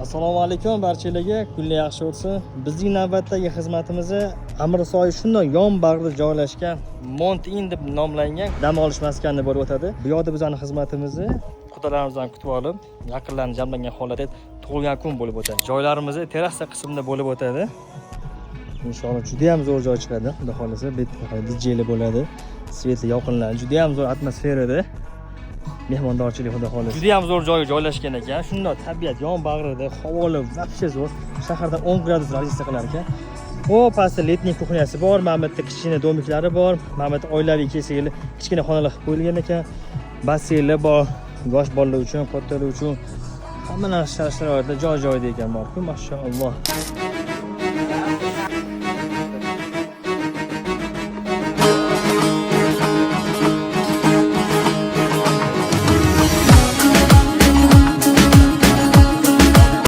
Assalomu alaykum barchalarga, kunlar yaxshi o'tsin. Bizning navbatdagi xizmatimizni Amirsoy shundoq yon bag'rida joylashgan Mont Inn deb nomlangan dam olish maskani bo'lib o'tadi. Bu yoqda bizning xizmatimizni qudalarimizdan kutib olib, yaqinlarni jamlangan holatda tug'ilgan kun bo'lib o'tadi. Joylarimiz terrasa qismida bo'lib o'tadi. Inshaalloh, juda ham zo'r joy chiqadi. Xudo xohlasa, bu yerda dijeylar bo'ladi. Свет li yoqinlar, juda ham zo'r atmosferada. Mehmondorchilik, xudo xohlasa. Juda ham zo'r joyga joylashgan ekan. Shundoq tabiat yon bag'rida, havolar вообще zo'r. Shahardan 10 gradus разница qilar ekan. O pastda летний кухня si bor, mana bu yerda kichkina домик lari bor, mana bu yerda oilaviy kelsak, kichkina xonalar qilib qo'yilgan ekan. Basseynlar bor, yosh bolalar uchun, kattalar uchun. Hamma narsa sharoitlar joy-joyida ekan, borku, mashalloh.